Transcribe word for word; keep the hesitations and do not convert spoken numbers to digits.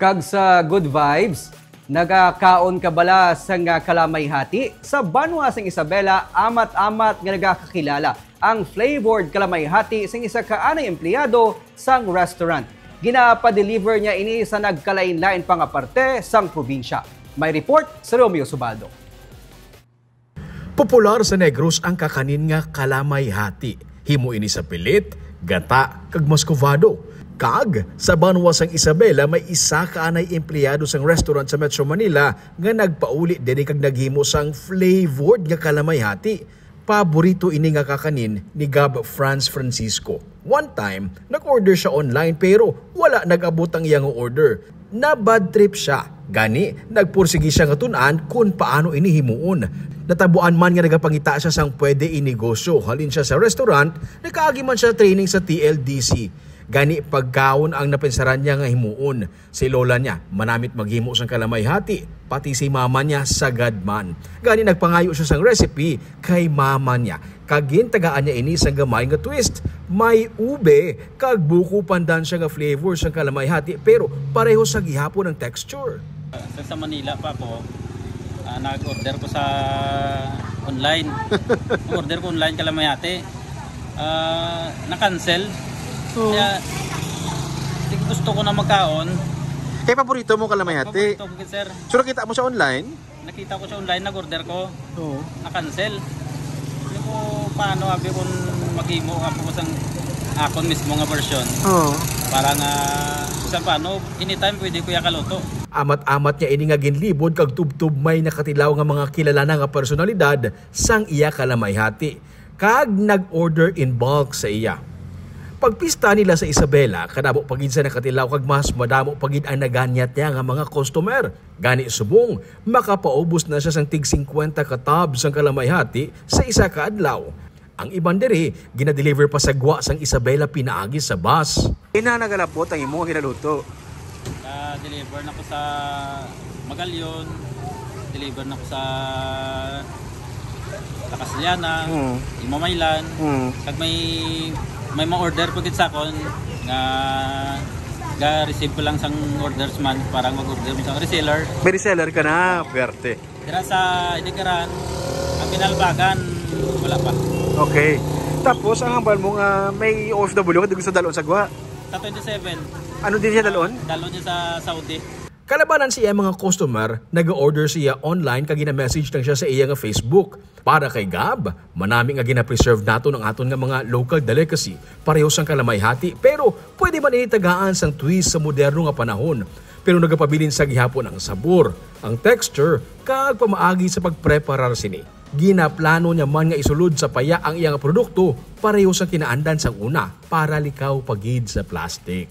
Kag sa good vibes, nagakaon ka bala sang kalamay hati? Sa banwa sang Isabela, amat-amat nga nagakakilala ang flavored kalamay hati sang isa ka anay empleyado sang restaurant. Ginapa-deliver niya ini sa nagkalain-lain pa nga parte sang probinsya. May report sa Romeo Subaldo. Popular sa Negros ang kakanin nga kalamay hati. Himo ini sa pilit, gata, kag muscovado. Kag sa banwa sang Isabela, may isa ka anay empleyado sang restaurant sa Metro Manila nga nagpauli diri kag naghimo sang flavored nga kalamay hati. Paborito ini nga kakanin ni Gab Franz Francisco. One time, nag-order siya online pero wala nag-abot ang iyang order. Na-bad trip siya. Gani, nagpursigi siya nga tun-an kon paano ini himuon. Natabuan man nga nagapangita siya sang pwede inegosyo. Halin siya sa restaurant, nakaagi man siya training sa T L D C. Gani, pagkaon ang napinsaran niya nga himuon. Si lola niya, manamit maghimo sang kalamay hati, pati si mama niya, sagad man. Gani, nagpangayo siya sang recipe kay mama niya. Kag gintagaan niya ini sang gamay nga twist. May ube kag buko pandan siya nga flavor sang kalamay hati, pero pareho sa gihapon ang texture. Sa, sa Manila pa ako, ah, nag-order ko sa online. Nag-order ko online kalamay hati. Ah, na-cancel. Oo. Kaya, di, gusto ko na magkaon. Kay paborito mo kalamay hati? Paborito ko, sir. So, nakita mo sa online? Nakita ko sa online, nag-order ko. Oo. Na-cancel. Hindi ko paano, abi, kung mag-imo ako sang akon mismo nga version. Oo. Para nga, bisan paano, anytime pwede ko ya kaluto. Amat-amat niya ini nga ginlibod kag tubtob may nakatilaw nga mga kilala nga personalidad sang iya kalamay hati, kag nag-order in bulk sa iya. Pagpista nila sa Isabela, kadamo pa gid sa nakatilaw kag mas madamo pa gid ang naganyat niya nga mga customer. Gani subong, makapaubos na siya sang tig singkwenta ka tub sang kalamay hati sa isa ka adlaw. Ang iban diri, ginadeliver pa sa gwa sang Isabela pinaagi sa bus. Ina nagalapot ang imong hinaluto. Na-deliver na ko sa Magallanes, deliver na ko sa La Castellana, Mm. Imamaylan. Mm. Kag may, may ma-order po gid sa akon nga ga-receive ko lang sang orders man para mag-order mo sa reseller. May reseller ka na, pwerte. Dira sa Iligaran, ang Binalbagan, wala pa. Okay. Tapos, ang hambal mo nga may O F W ka, di gusto dalon sa gwa? Sa twenty-seven. Ano din siya dalon? Dalon niya sa Saudi. Kalabanan sa iya mga customer, nag-order siya online kag gina-message lang siya sa iya nga Facebook. Para kay Gab, manami nga gina-preserve naton ang aton nga mga local delicacy, pareho sang kalamay hati, pero pwede man ini tagaan sang twist sa moderno nga panahon. Pero nagapabilin sa gihapon ang sabor, ang texture, kag pamaagi sa pagpreparar sini. Ginaplano niya man nga isulod sa paya ang iya nga produkto, pareho sang kinaandan sang una, para likaw pa gid sa plastic.